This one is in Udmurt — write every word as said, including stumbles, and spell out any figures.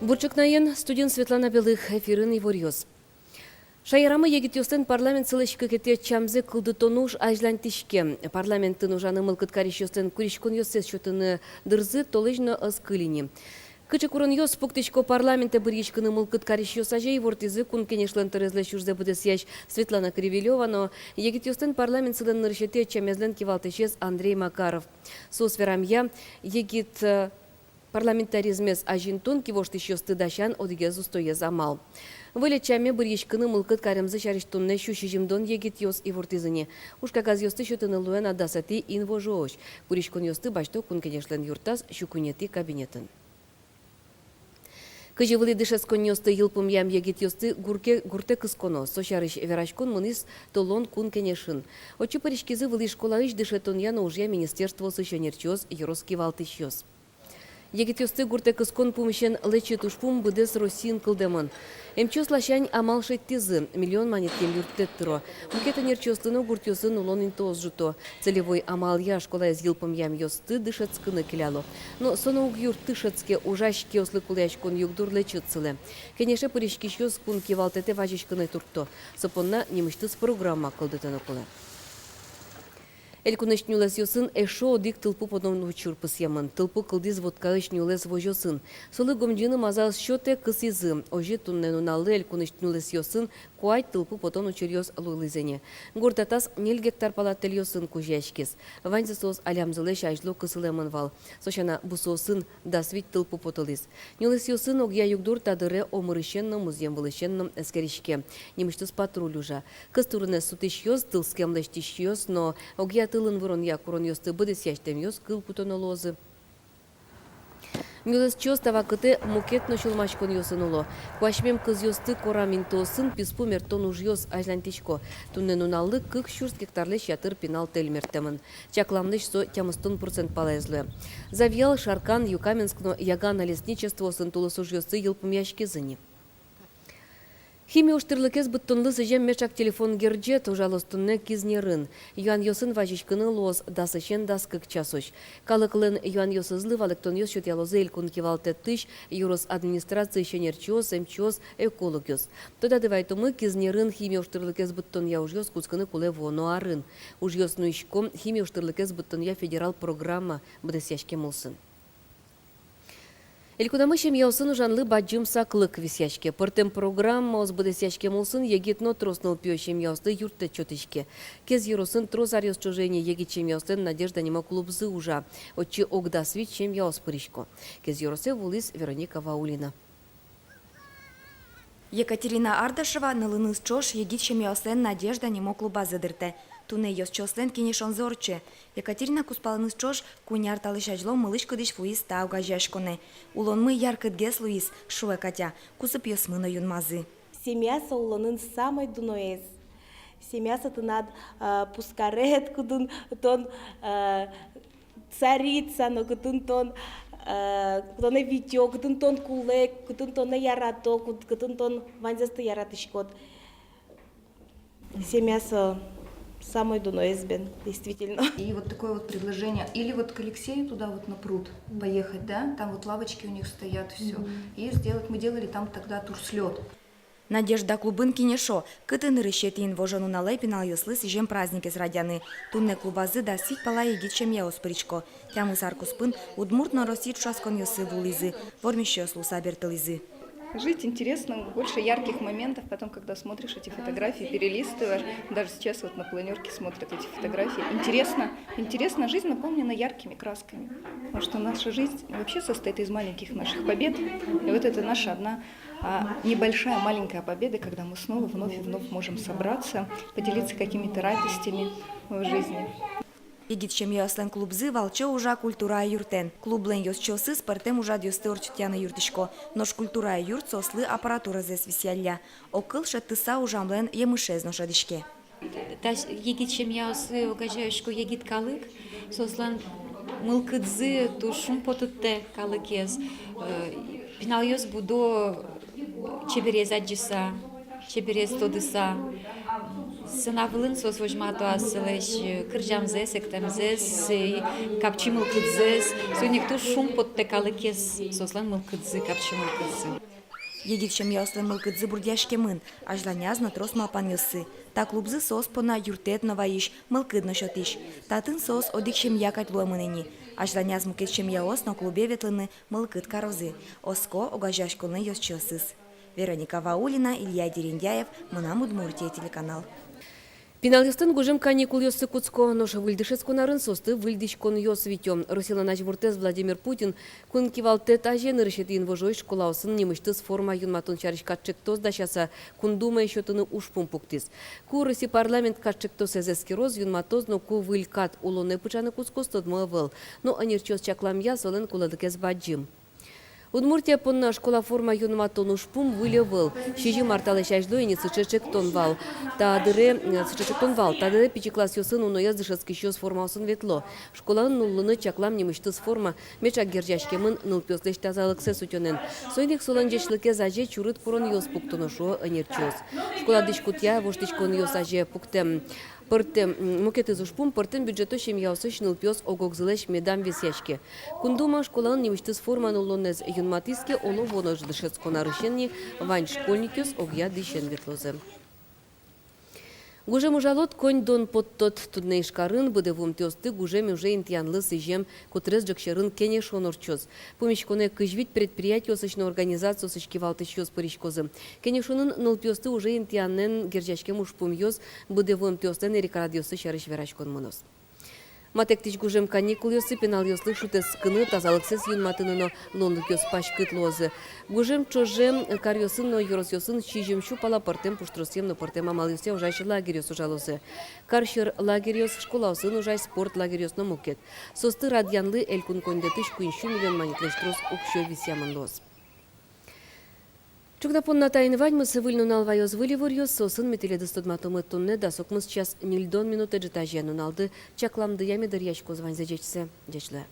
Бур ӵукнаен, студиын Светлана Белых, эфирын иворъёс. Шаерамы егитъёслэн парламентсылэсь кыкетӥ ӧтчамзэ кылдытон уж азьланьтӥське. Парламентын ужаны мылкыд карисьёслэн куриськонъёссэс сётыны дырзы толэзь но ӧз кыльы ни. Кыӵе куронъёс пуктӥсько парламентэ быръиськыны мылкыд карисьёс азе, ивортӥзы Кун Кенешлэн тӧрезлэсь ужзэ быдэсъясь Светлана Кривилёва но егитъёслэн парламентсылэн нырысетӥ ӧтчамезлэн кивалтӥсез Андрей Макаров. Соос верамъя, егит, э, парламентаризмез азинтон кивоштӥсьёсты дасян одӥгез устоез амал. Выль ӧтчаме быръиськыны мылкыд каремзы сярысь туннэ сю сизьымдон егитъёс ивортӥзы ни. Ужкагазъёсты сётыны луэ на дасэтӥ инвожоозь. Куриськонъёсты басьто Кун Кенешлэн юртаз сю куинетӥ кабинетын. Кызьы вылӥ дышетсконниосты йылпумъям егитъёсты гурке-, гуртэ кысконо, со сярысь вераськон мынӥз толон Кун Кенешын. Отчы пыриськизы вылӥ школаысь дышетонъя но ужъя министерствоосысь ӧнерчиос, ёрос кивалтӥсьёс. Егитъёсты гуртэ кыскон пумысен лэчыт ужпум быдэс Россиын кылдэмын. Эмчиос ласянь амал шедьтӥзы, миллион манетъем юрттэт тыро. Мукет ӧнерчиослы но гуртъёсын улон интыос ӝуто. Целевой амалъя школаез йылпумъямъёсты дышетскыны келяло. Но со но уг юртты, шӧдске, ужась киослы кулэяськон югдур лэчыт сылэ. Кенеше пыриськисьёс кун кивалтэтэ вазиськыны туртто. Со понна нимысьтыз программа кылдытоно кулэ. Элькунысь нюлэсъёсын эшшо одӥг тылпу потон учыр пусъемын. Тылпу кылдӥз Воткаысь нюлэс возьёсын. Солы гомӟыны мазаос сётэ, кысӥзы. Озьы туннэ нуналлы элькунысь нюлэсъёсын куать тылпу потон учыръёс луылӥзы ни. Гурт атас ньыль гектар пала тэльёсын кузёяськиз. Ваньзы соос алямзылэсь азьло кысылэмын вал. Со сяна бусыосын дас вить тылпу потылӥз. Нюлэсъёсын огъя югдур та дыре омырысен но, музъем вылысен но эскериське. Нимысьтыз патруль ужа. Кыз турынэз сутӥсьёс, тылскем лэсьтӥсьёс но огъя тылын выронъя куронъёсты быдэсъясьтэмъёс кыл кутоно луозы. Нюлэсчиос та вакытэ мукет но сюлмаськонъёсын уло. Куасьмем кызъёсты корам интыосын писпу мерттон ужъёс азьланьтӥсько. Туннэ нуналлы кык сюрс гектарлэсь ятыр пинал тэль мерттэмын. Чакламлэсь со тямыстон процент палаез луэ. Завьял, Шаркан, Юкаменск но Ягана лесничествоосын тулыс ужъёссы йылпумъяськизы ни. Химия ужтырлыкез быдтонлы сӥзем меӵак телефон герӟет ужалоз туннэ Кизнерын. Юанъёсын вазиськыны луоз дасысен дас кык часозь. Калыклэн юанъёсызлы валэктонъёс сётъялозы элькун кивалтэтысь, ёрос администрациысь ӧнерчиос, эмчиос, экологъёс. Тодады вайытомы, Кизнерын химия ужтырлыкез быдтонъя ужъёс кутскыны кулэ вуоно арын. Ужъёс нуисько химия ужтырлыкез быдтонъя федерал программа быдэсъяськем улсын. Элькунамы семьяосын ужанлы бадӟым саклык висъяське. Пӧртэм программаос быдэсъяськем улсын егит но трос нылпиё семьяослы юрттэт сётӥське. Кез ёросын трос аръёс ӵоже ини егит семьяослэн «Надежда» нимо клубзы ужа. Отчы ог дас вить семьяос пырисько. Кез ёросэ вуылӥз Вероника Ваулина. Екатерина Ардашева нылыныз ӵош егит семьяослэн «Надежда» нимо клубазы дыртэ. Туннэ ёзчиослэн кенешонзы ортче. Екатерина кузпалыныз ӵош куинь ар талэсь азьло мылысь-кыдысь вуиз та огазеяськонэ. Улонмы яркытгес луиз, шуэ Катя, кусыпъёсмы но юнмазы. Семья со улонын самой дуноез. Семья со тынад, э, пушкаред, кудын тон, э, царица но, кытын тон, э, тонэ витё, кытын тон кулэ, кытын тонэ ярато, кыт-, кытын тон ваньзэсты яратӥськод. Семья со самой дуноез бен, действительно. И вот такое вот предложение. Или вот к Алексею туда вот на пруд поехать, да? Там вот лавочки у них стоят, всё. И сделать, мы делали там тогда турслёт. «Надежда» клубын кенешо, кытын нырысетӥ инвожо нуналэ пиналъёслы сӥзем праздникез радъяны. Туннэ клубазы дас вить пала егит семьяос пырисько. Тямыс ар куспын удмурт но Россия ӵошатсконъёсы вуылӥзы, вормисьёс луыса бертылӥзы. Жить интересно, больше ярких моментов. Потом, когда смотришь эти фотографии, перелистываешь, даже сейчас вот на планёрке смотрят эти фотографии. Интересно, интересно, жизнь наполнена яркими красками. Потому что наша жизнь вообще состоит из маленьких наших побед. И вот это наша одна, а, небольшая маленькая победа, когда мы снова вновь и вновь можем собраться, поделиться какими-то радостями в жизни. Егит семьяослэн клубзы валче ужа культура юртэн. Клублэн ёзчиосыз пӧртэм ужрадъёсты ортчытъяны юрттӥсько. Нош культура юрт соослы аппаратурзэс висъялля. Огкыл шедьтыса ужамлэн емышез но шӧдӥське. Та с-, егит семьяосы огазеясько егит калык, соослэн мылкыдзы туж шумпотыттэ калыкез. Э, пиналъёс будо чеберез адӟыса, чеберез тодыса. Сцена вылын соос возьмато асьсэлэсь кырӟамзэс, эктэмзэс, капчи мылкыдзэс. Соин ик туж шумпоттэ калыкез соослэн мылкыдзы, капчи мылкыдзы. Егит семьяослэн мылкыдзы бурдъяськемын, азьланяз но трос малпанъёссы. Та клубзы соос понна юрттэт но вайись, мылкыд но сётӥсь. Татын соос одӥг семья кадь луэмын ини. Азьланяз мукет семьяос но клубе ветлыны мылкыд карозы, оско огазеяськонлэн ёзчиосыз. Вероника Ваулина, Илья Дерендяев, «Мынам Удмуртие» телеканал. Пиналъёслэн гужем каникулъёссы кутско, нош выль дышетскон арын соосты выльдӥськонъёс витё. Россилэн азьвуртэз Владимир Путин кун кивалтэт азе нырысетӥ инвожоысь школаосын нимысьтыз форма юнматон сярысь катӵектос дасяса, Кун Думае сётыны ужпум пуктӥз. Ку Росси парламент катӵектосэз эскероз, юнматоз но ку выль кат улонэ пыӵаны кутскоз, тодмо ӧвӧл. Но ӧнерчиос чакламъя, солэн кулэлыкез бадӟым. Удмуртия понна школа форма юнматон ужпум выль ӧвӧл. Сизьым ар талэсь азьло ини сыӵе ӵектон вал. Та дыре, э, сыӵе ӵектон вал. Та дыре пичи классъёсын уноез дышетскисьёс формаосын ветло. Школаын нуллыны чаклам нимысьтыз форма меӵак герӟаськемын нылпиослэсь тазалыксэс утёнэн. Соин ик солэн ӟечлыкез азе чурыт куронъёс пуктоно, шуо ӧнерчиос. Школа дӥськутъя воштӥськонъёс азе пуктэм пӧртэм, м, мукетыз ужпум — пӧртэм бюджето семьяосысь нылпиос ог-огзылэсь медам висъяське. Кун Дума школаын нимысьтыз форма нуллонэз юнматӥз ке, оло, вуоно дышетскон арысен ини вань школьникъёс огъя дӥсен ветлозы. Гужем ужалод, коньдон поттод. Туннэ Ижкарын быдэ вуымтэосты гужем уже интыянлы сӥзем кутрес ӝӧк сьӧрын кенешон ортчоз. Пумиськонэ кызь вить предприятиосысь но организациосысь кивалтӥсьёс пыриськозы. Кенешонын нылпиосты уже интыянэн герӟаськем ужпумъёс, быдэ вуымтэослэн эрикрадъёссы сярысь вераськон мыноз. Матэктӥсь гужем каникулъёсы пиналъёслы шутэтскыны, тазалыксэс юнматыны но луонлыкъёс паськыт луозы. Гужем ӵоже каръёсын но ёросъёсын сизьым сю пала пӧртэм пуштросъем но пӧртэм амалъёсъя ужась лагерьёс ужалозы. Кар сьӧр лагерьёс, школаосын ужась спорт лагерьёс но мукет. Соосты радъянлы элькун коньдэтысь куинь сю миллион манетлэсь трос уксё висъямын луоз. Ӵукна понна таин ваньмыз. Выль нунал ваёз выль иворъёс, соосын ми тӥледыз тодматомы туннэ дас укмыс час ньыльдон минут ӝытазе. Нуналды чакламдыя ми дыръяськоз. Ваньзэ ӟечсэ, ӟеч луэ.